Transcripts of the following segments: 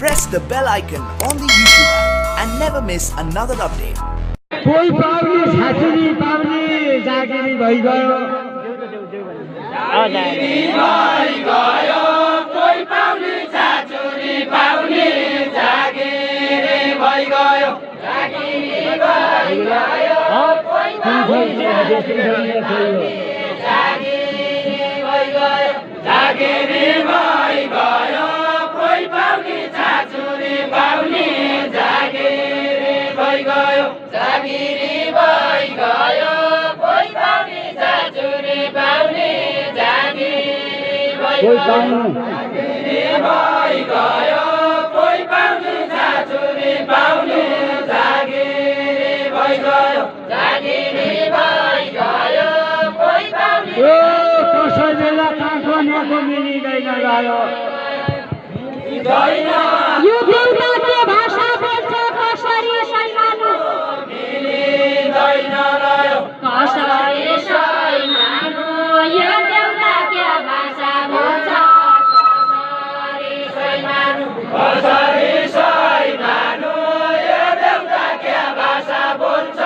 press the bell icon on the YouTube app and never miss another update. कोई पाउनी छाचुरी पाउनी जागिरी भइगयो जागिरी भइगयो कोही पाउनी छाचुरी पाउनी जागिरी भइगयो जागिरी भइगयो कोही पाउनी छाचुरी पाउनी जागिरी भइगयो जागिरी भइगयो कोही पाउनी छाचुरी पाउनी जागिरी भइगयो जागिरी भइगयो कोही पाउनी छाचुरी पाउनी जागिरी भइगयो जागिरी भइगयो कोही पाउनी छाचुरी पाउनी जागिरी भइगयो जागिरी भइगयो कोही पाउनी ओ कसैले काखो नेको मिलिदैन गयो यो देउताको भाषा बोल्छ कसरी सैमानु मिलिँदैन रह्यो कसरी सैमानु यो देउताको भाषा बोल्छ कसरी सैमानु कसरी सैमानु यो देउताको भाषा बोल्छ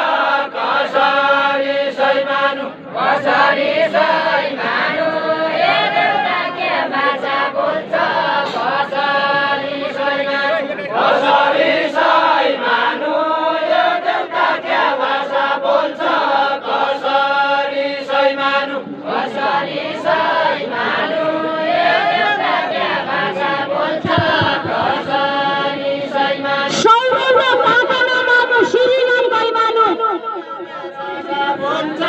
कसरी सैमानु कसरी सैमानु यो देउताको भाषा बोल्छ कसरी सैमानु कसरी सैमानु यो देउताको भाषा बोल्छ कसरी सैमानु कसरी सैमानु यो देउताको भाषा बोल्छ कसरी सैमानु सौर्यको पाटना मानु श्रीमान गइमानु बोल्छ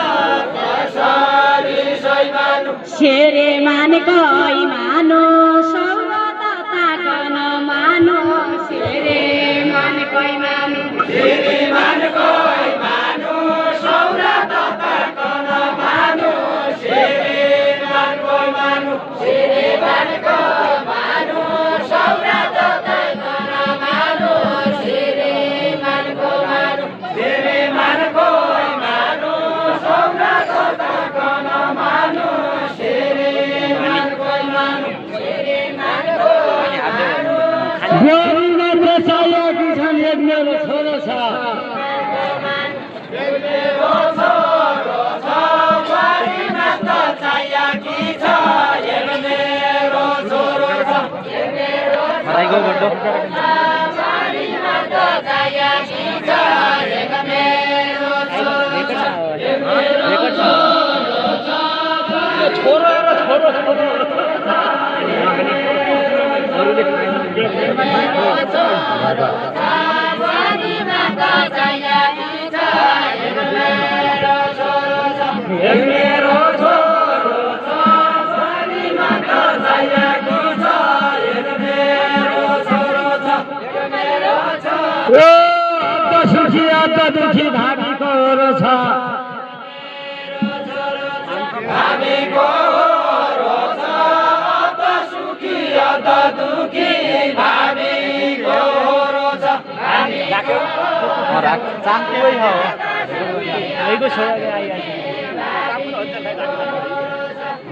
कसरी सैमानु शेरे मान गइमानु सौर्यता ताकन मानु शेरे मान गइमानु श्रीमान गइमानु सौरात ताकन मानु श्रीमान गइमानु श्रीमान गइमानु सौरात ताकन मानु श्रीमान गइमानु श्रीमान गइमानु सौरात ताकन मानु श्रीमान गइमानु श्रीमान गइमानु गोरीमा बसाएकी छन् एक मेरो छोरो छ मेरो छोरो छ बारीमा त चाहिएकी छ एक मेरो छोरो छ बारीमा त चाहिएकी छ एक मेरो छोरो छ एक मेरो छोरो छ छोरो र छोरो मेरो छोरो छ बारीमा त चाहिएकी छ एक मेरो छोरो छ एक मेरो छोरो छ बारीमा त चाहिएकी छ एक मेरो छोरो छ एक मेरो छोरो ओ अत सुखी अत दुखी भागीको होरो छ भावीको होरो छ अत सुखी अत दुखी भावीको होरो छ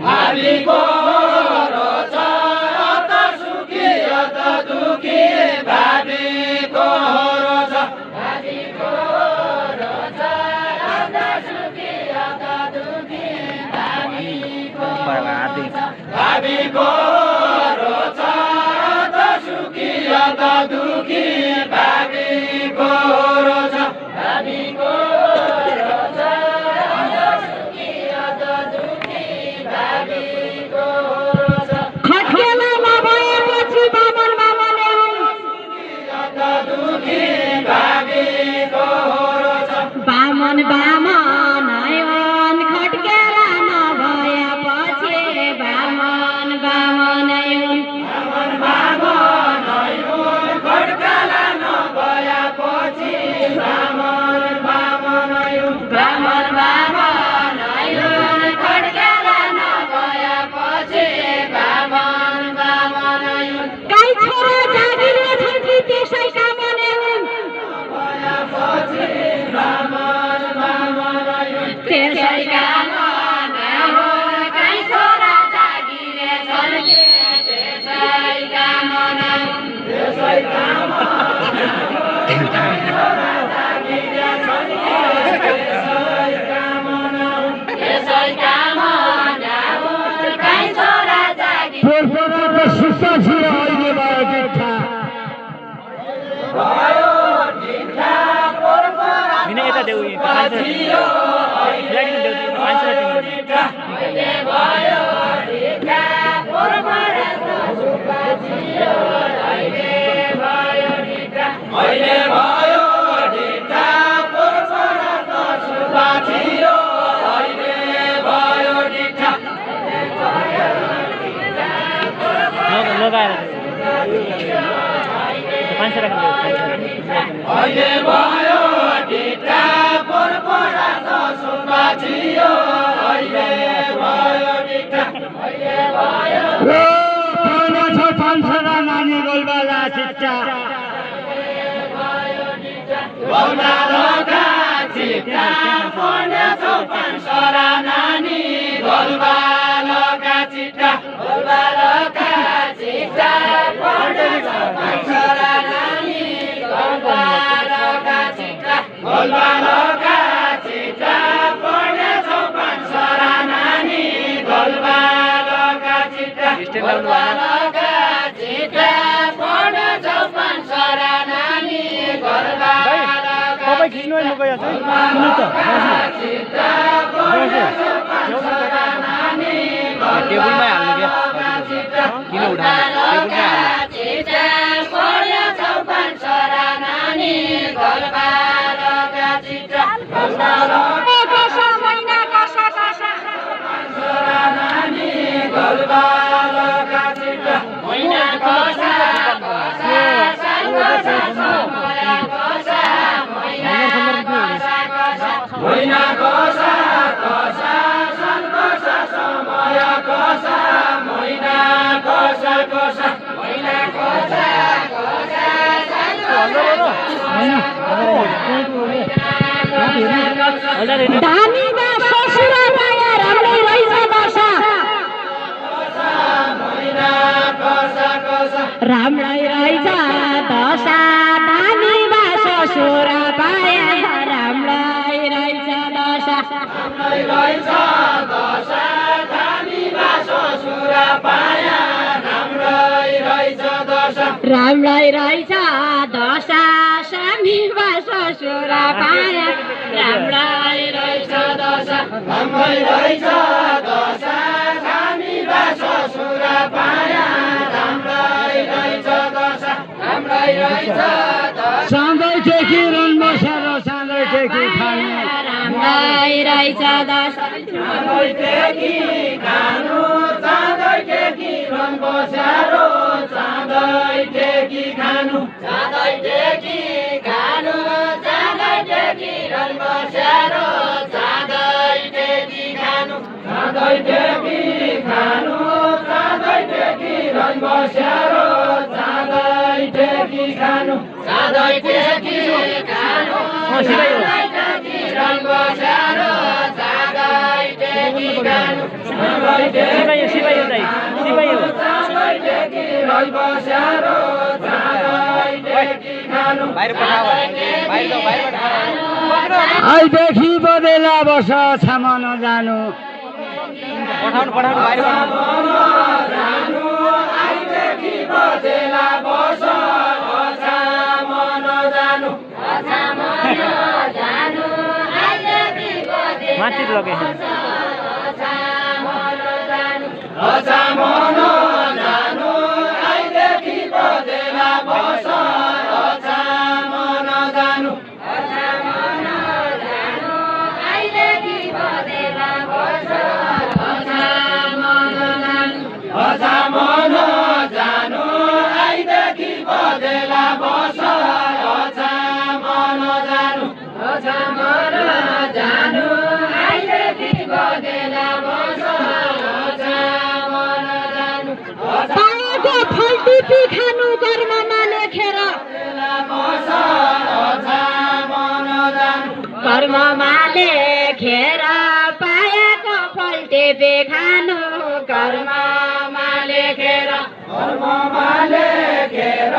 भावीको होरो छ अत सुखी अत दुखी भावीको होरो छ भावीको होरो छ अत सुखी अत दुखी भावीको भावीको होरो छ अत सुखी अत दुखी भावीको होरो छ भावीको होरो छ अत सुखी अत दुखी भावीको होरो छ खटकेला नभएपछि बामन बामने हुन् अत दुखी भावीको होरो छ बामन बामन आयोन खटकेला नभएपछि बामन बामन आयोन बामन बामन आयोन खड्काला नभएपछि बामन बामन आयोन बामन बामन आयोन खटकेला नभएपछि बामन बामन आयोन गाई छोरा जागिरे छन् कि त्यसै कामने हुन् भएपछि बामन बामन आयोन त्यसै कामने हुन् गाई छोरा जागिरे छन् कि त्यसै कामने हुन् खिच्नु है म गयो चाहिँ टेबलमै हाल्नु क्या किन उठाउनु धामीमा ससुर माया राम्रै रहेछ दशा राम्रै रहेछ दशा धामीमा ससुर पाया राम्रै रहेछ दशा राम्रै रहेछ दशा स्वामीमा ससुर पाया राम्रै रहेछ दशा सधैँ टेकी रन बसेर सधैँ टेकी खानु राम्रै रहेछ दशा आइदेखि बदेला बस छामा नजानु माथि लगे पाएको फल टिपी खानु कर्ममा लेखेर कर्ममा लेखेर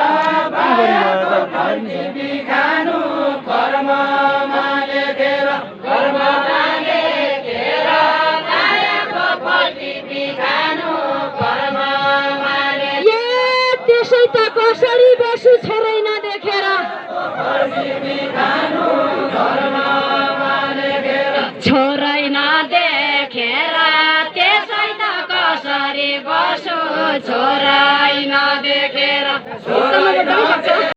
पाएको फल टिपी खानु कर्ममा लेखेर कसरी बसु छोरै नदेखेर छोरै नदेखेर त्यसै त कसरी बसु छोरै नदेखेर